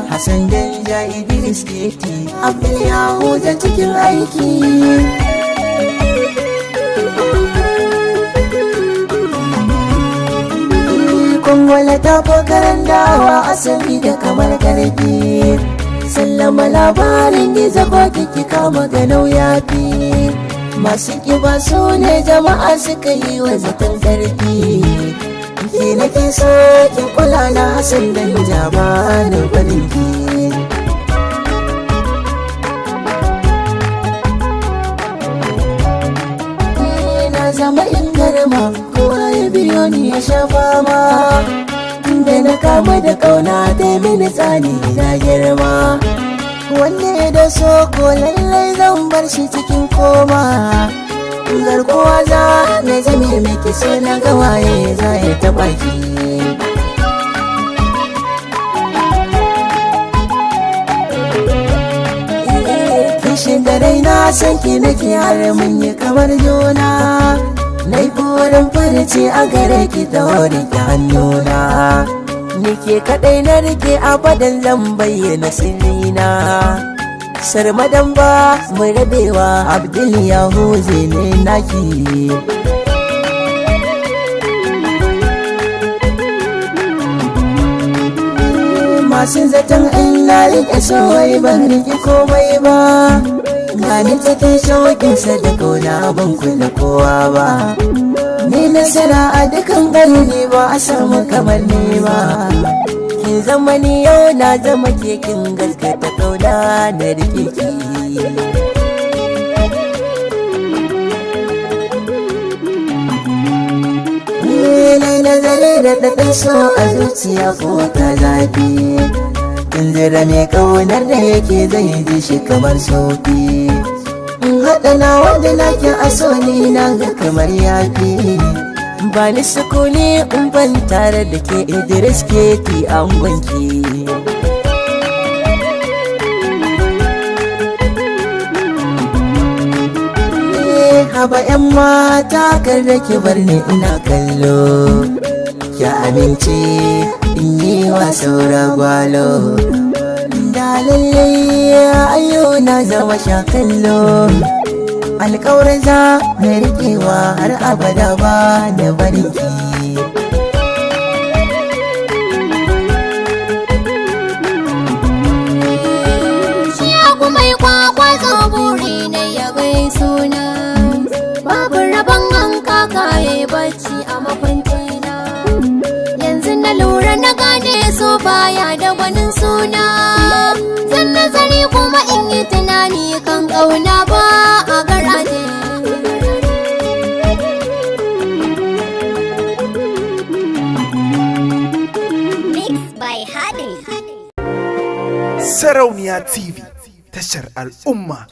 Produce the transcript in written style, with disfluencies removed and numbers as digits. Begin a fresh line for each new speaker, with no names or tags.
Hassan Danja, Idris Keti, Abdul Yahuza cikin aiki. Kwangwala ta kokarin dawa asali da kamar karfi. Sallama labarin gizo ko kiki kama ganau yafi. Masu kiba su ne jama'a suka yi wa zaton karfi. Ki nake so ki kula na Hassan Danja, ba na barin ki. Na zama in garma, kowa ya biyo ni ya sha fama. Inda na kama da kauna ta mini tsani na girma. Wanne da so ko lallai zan bar shi cikin koma. Garkuwa za na zame miki, so na gawaye za ya taɓa ki. Kishin da raina san ki nake har mun yi kamar juna. Na yi burin furici a gare ki ta ki hannuna. Ni ke kaɗai na rike, abadan zan bayyana sirrina. Sarmadan ba mu rabewa, Abdul Yahuze ne naki. Masu zaton in na riƙe soyayya ban riƙe komai ba. Gani cikin shauƙinsa da kauna, ban kula kowa ba. Ni nasara a dukan ƙarni ba a samu kamar ni ba. Kin zama ni, yau na zama ke, kin gaskata kauna na riƙe ki. Nai nazari da ɗaɗin so a zuciya ko ta zafi. Tunzura mai ƙaunar da yake zai ji shi kamar sofi. In haɗa na wanda nake a so ni na ga kamar yafi. Ba ni sukuni in ban tare da ke, Idris Keti angonki. Haba 'yan mata, kar da ki bar ni ina kallo. Ki amince in yi wa saura gwalo. Da lallai ayo na zama sha kallo. Alkawarin za na riƙewa har abada ba da barinki.
Shi aku mai kwakwa zo buri na ya gai suna. Babu rabon an kakaye bacci a makwanci na. Yanzu na lura na gane so baya da gwanin suna. Zan nazari kuma in yi tunani kan ƙauna ba a garaje. Mixed by Hadi.
Sarauniya TV, tashar al'umma.